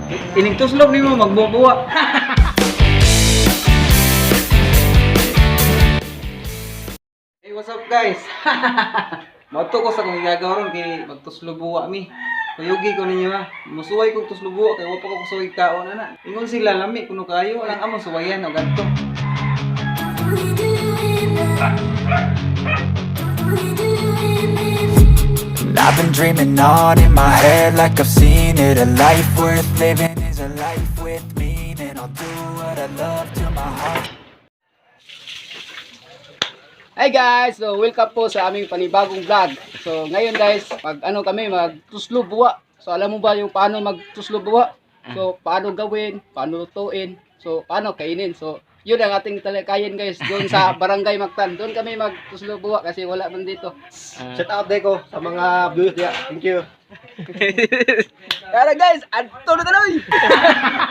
Ining tuslob nimo magbubuwa. Hey, what's up, guys? Moadto ko sa akong igagaw ron kay magtuslobuwa mi. Kuyugi ko ninyo ha. Musuway kog tuslobuwa kay wa pa ko kusuway kaon ana. Ingon sila lami kuno kayo ang among suwayan og adto. And I've been dreaming on in my head like I've seen it. A life worth living is a life with meaning. I'll do what I love till my heart Hi guys! So welcome po sa aming panibagong vlog. So ngayon guys, pag ano kami magtuslo buwa. So alam mo ba yung paano magtuslo buwa? So paano gawin, paano lutuin, so paano kainin. So yun ang ating talakayin, guys, doon sa Barangay Mactan. Doon kami magtuslo buwa kasi wala man dito. Shout out ko sa mga viewers niya. Thank you. Tara guys, adto na tanoy.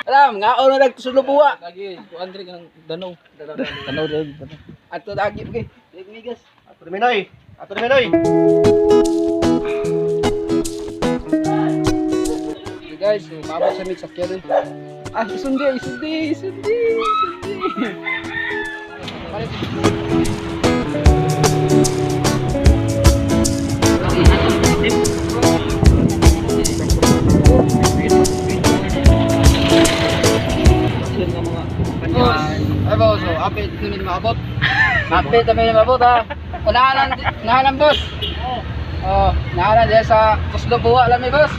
Alam, nga na nagtuslo buwa. Lagi, ko Andre kanang danaw. Danaw danaw. Adto lagi okay. Migas. Ato na Minoy. Ato na Minoy. Okay guys, so maabot sa mix sakyan. Ah, isundi, isundi, isundi, isundi. Boss, ay boss, so apit namin maabot. Apit namin maabot ha. Unahan unahan ang boss. Oh, unahan diyan sa Tuslo Buwa lang mi, boss.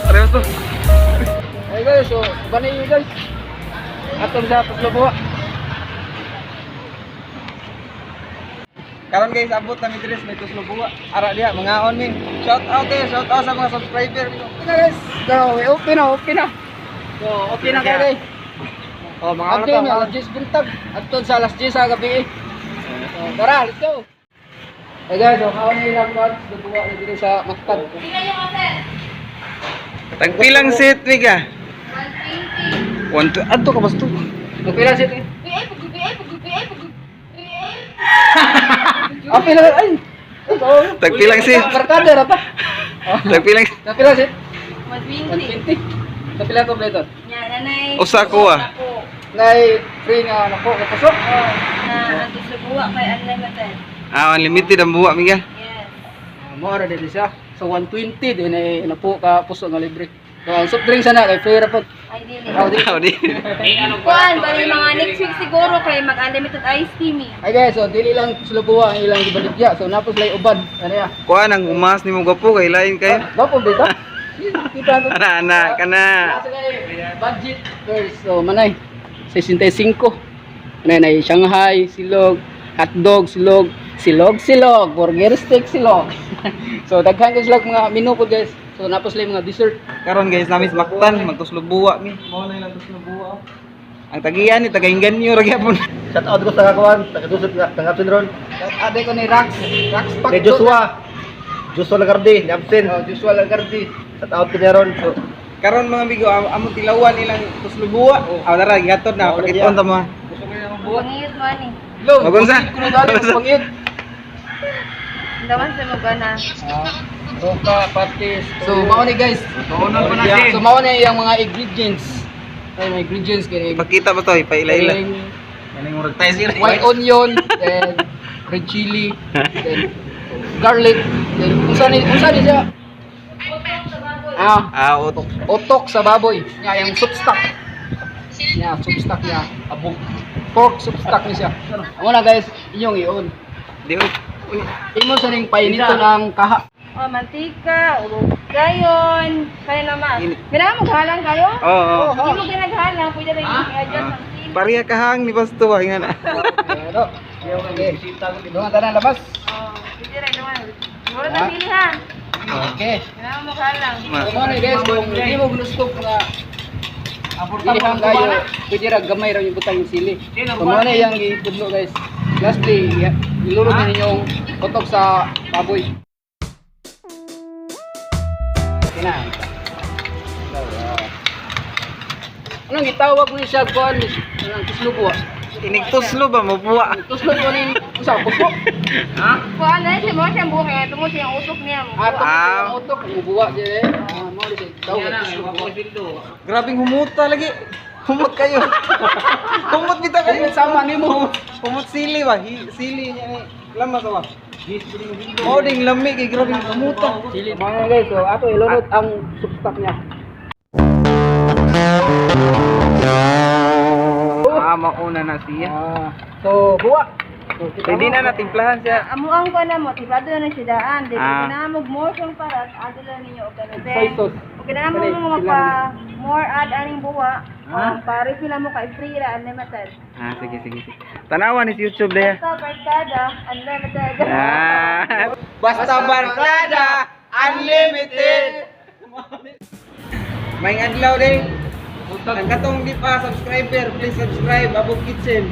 Parehas to. Hey guys, so bani yun guys. Atong sa Tuslo Buwa. Karon guys, abot na mi diri sa may tuslob buwa. Ara diha mangaon mi. Shout out eh, shout out sa mga subscriber. Okay na guys. So, okay na, okay na. So, okay na kayo guys. Oh, mga ano Adto to? ni alas 10 buntag. Adto sa alas 10 sa gabi eh. So, tara, let's go. Hey guys, so kaon ni lang kuan Tuslo Buwa na diri sa Mactan. Tagpilang seat mi ka? 120. 1 adto ka basto. Okay lang siya. Okay lang ay. Tagpilang seat. Barkada ra pa. Tagpilang Tagpila seat. 120. 120. Tagpila kompleto. Nya, nanay. Usa ko, ah. Ako. Nay free nga nako kapasok. Oh, na ang buwa kay unlimited. Ah, unlimited ang buwa mi ka. Yes. Mo ra dili siya. So 120 din ay napo ka puso nga libre. So ang soft drink sana kay free ra pod. Ay, dili. Aw di. Ah, di. Kuan, bali mga next week siguro kay mag-unlimited ice tea mi. Ay guys, so dili lang sila buwa ang ilang gibaligya. So napos lay uban. Ano ya? Kuan ang umas nimo gwapo kay lain kayo. Gapo bita. Kita to. Ana ana kana. Nasa kay budget first. So manay 65. Manay nay Shanghai, silog, hotdog, silog, silog, silog, burger steak, silog. So daghan kay sila mga menu po guys. So napos lay mga dessert. Karon guys, namin sa Mactan magtuslob buwa mi. Mao na ilang tuslob buwa. Oh. Ang tagiyan ni tagainggan niyo ra gyapon. Shout out ko sa kakuan, taga-dusot nga, taga-absent ron. Ade ko ni Rax, Rax Pack. Kay Joshua. Joshua Lagarde, ni absent. Oh, Joshua Lagarde. Shout out ko niya ron. So, karon mga amigo, among tilawan ilang tuslob buwa. Aw tara gihatod na Oh, pakiton ta mo. Gusto ko yung buwan. Pangiyot mo ani. Lo, Magunsa. kuno dali pangit. Dawan sa mo gana. Roka, patis. So, mao ni guys. So, mao ni yung mga ingredients. Ay, mga ingredients kini. Ipakita ba to ipaila-ila. Kining Kaning murag tayo sila. white onion, then red chili, then garlic, then unsa ni siya? Ah, Ah, utok. otok sa baboy. Nya yung soup stock. Nya soup stock niya. Abog. Pork soup stock ni siya. Amo na guys, inyong ion. Di Imo sa ning painito ng kaha. Oh, mantika, urog gayon. Kaya naman. Init. Ganahan mo halang kayo? Oo. Oh, Hindi mo ginaghalang, pwede rin i-adjust ang sili. Pareha kahang ni Basto ba nga na. Ano? Okay. Doon tanan labas. Oh, pwede rin naman. Mura na sili ha. Okay. Ganahan mo halang. Ma. So mo ni guys, kung di mo gusto mga Dili kayo, pwede ra gamay ra yung butang yung sili. So mo na iyang gitudlo guys. Lastly, iluro na ninyong utok sa baboy. Okay na. So, anong gitawag mo siya kuan anong tuslubo? Inigtuslo ba mo buwa? Tuslo ko ni usa puso. Kuan na siya mo siyang buhok kaya tungod siyang utok niya mo. Ato Ah. ang utok mubuwa siya eh. Ah, mo siya tawag tuslo buwa. Grabing humuta lagi. Humot kayo. Humot bitaw kayo. Humot sama nimo. Humot sili ba? Sili niya ni. Lama ka ba? Oh, ding lami kay grabing humuta. Mga guys, so ato ilunod ang soup stock niya. Ah, mauna na siya. Ah, so buwa. So, kita Pwede mo. na natimplahan siya. Amo ang kuan na mo, timplado na siya daan. Dili Ah. na mo more siyang paras, ato lang ninyo og ano then. Soy sauce. Og na mo Dali, mo sila pa more add aning buwa. Ah. Para sila mo kay free ra unlimited. Ah, sige, sige, sige. Tanawa ni si YouTube daya. Basta barkada, unlimited. Ah. Basta barkada, unlimited. May adlaw din. Ang katong di pa subscriber, please subscribe Abog Kitchen.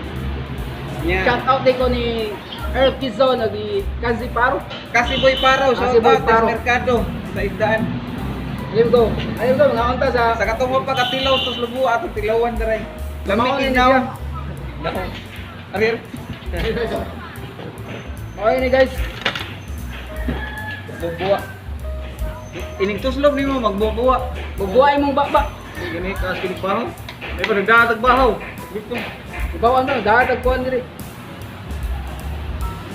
Yeah. Shout out din ko ni Earl Kizon ug ni Kanzi Paro. Kasi Boy Paro, shout Kasi Boy out Paro. sa Mercado sa Igdaan. Alam ko, alam ko mga unta sa Sa katong wa pa katilaw tos lubo atong tilawan daray. Lami Mao ni kinaw. siya. Arir. Okay ni guys. Bubuwa. Ining tuslob nimo magbubuwa. Bubuhay mong bakba. Gani ka kinig bahaw. Ay pa nagdadag bahaw. Dito. Ibawan mo, dahat kuan diri.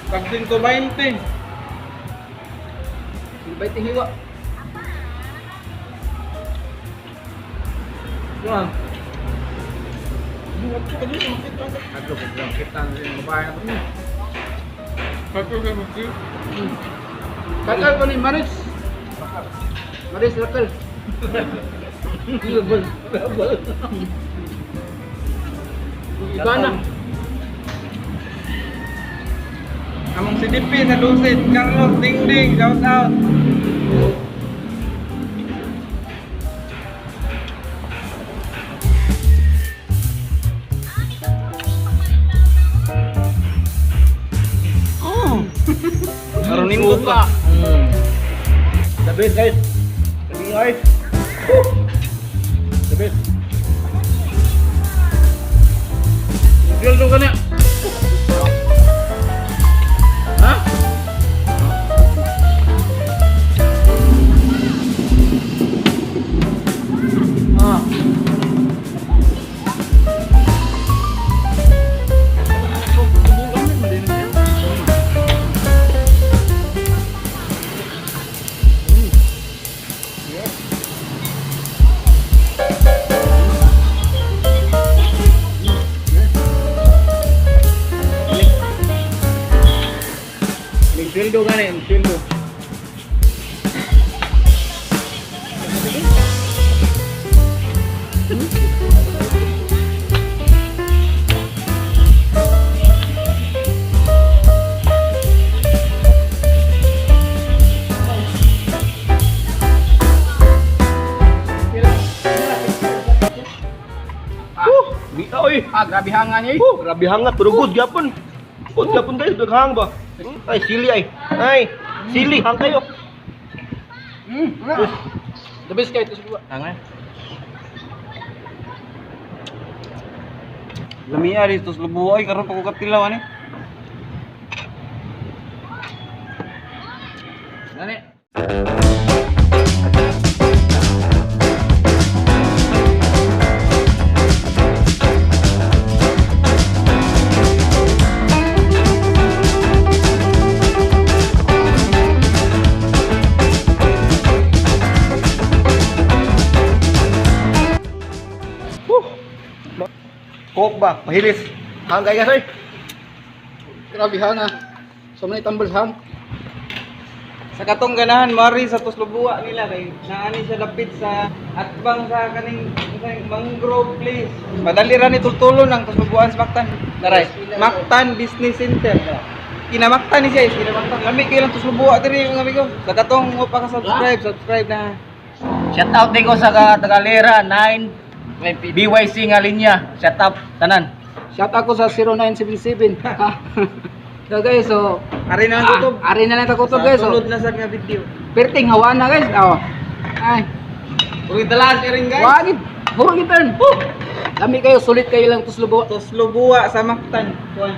Pag 120. Ibay hiwa. Yan. Kakal ko ni Maris. Maris Raquel. Global. Global. Iba na. Among si DP sa Lucid, Carlos Dingding, shout out. Oh. Karon nindot pa. The best guys. The best guys. Woo! The best. Girl ka na. Ha? Ah. Nagsildo ka na, nagsildo. Bita oy. Ah, grabe hanga niya. eh. Woo! Grabe hangat pero good gyapon. Good gyapon guys, daghang ba? Ay sili ay. Ay, sili hang kayo. Ano? The best kayo ito sa Tanga. Lamia rin tos lubuo ay karon pa ko katilaw ani. Nani? Woo! Coke ba? Mahilis. Hang kayo guys oy. Grabe hanga. So many tumbles hang. Sa katong ganahan mari sa Tuslobua nila kay naani siya dapit sa atbang sa kaning sa mangrove place. Madali ra ni tultulon ang Tuslobuan sa Mactan. Daray, Mactan Business Center. Kinamaktan ni siya, is kinamaktan. Lami kay lang Tuslobua diri mga amigo. Sa katong mo pa ka subscribe, subscribe na. Shout out din ko sa Tagalera 9 BYC nga linya. Shout out tanan. Shout out ko sa 0977. So guys, so Ari na ang gutob. Ari na lang ta kutob Sa guys. So, Sunod na sad nga video. perting hawa na guys. Oh. Ay, Uy, dalas rin guys. wagid. Huro gitan. Lami kayo, sulit kayo lang tuslo buwa. Tuslobuwa sa Mactan. Kuan.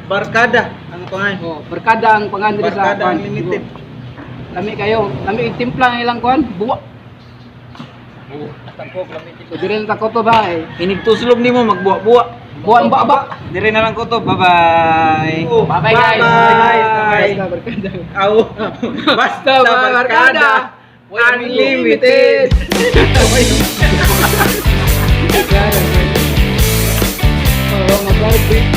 Barkada ang pangan. Oh, barkada ang pangan diri sa Barkada kuan. Unlimited. Lami kayo, lami yung timpla ng ilang kuan, buwa. So diri lang ta ko to ba eh. Inigtuslob nimo magbuwa-buwa. Buwa ang baba. Dire na lang ko to. Bye-bye. Bye-bye, guys. Bye-bye. Basta barkada. Aw. Basta barkada. Unlimited. Oh, mag-barbie.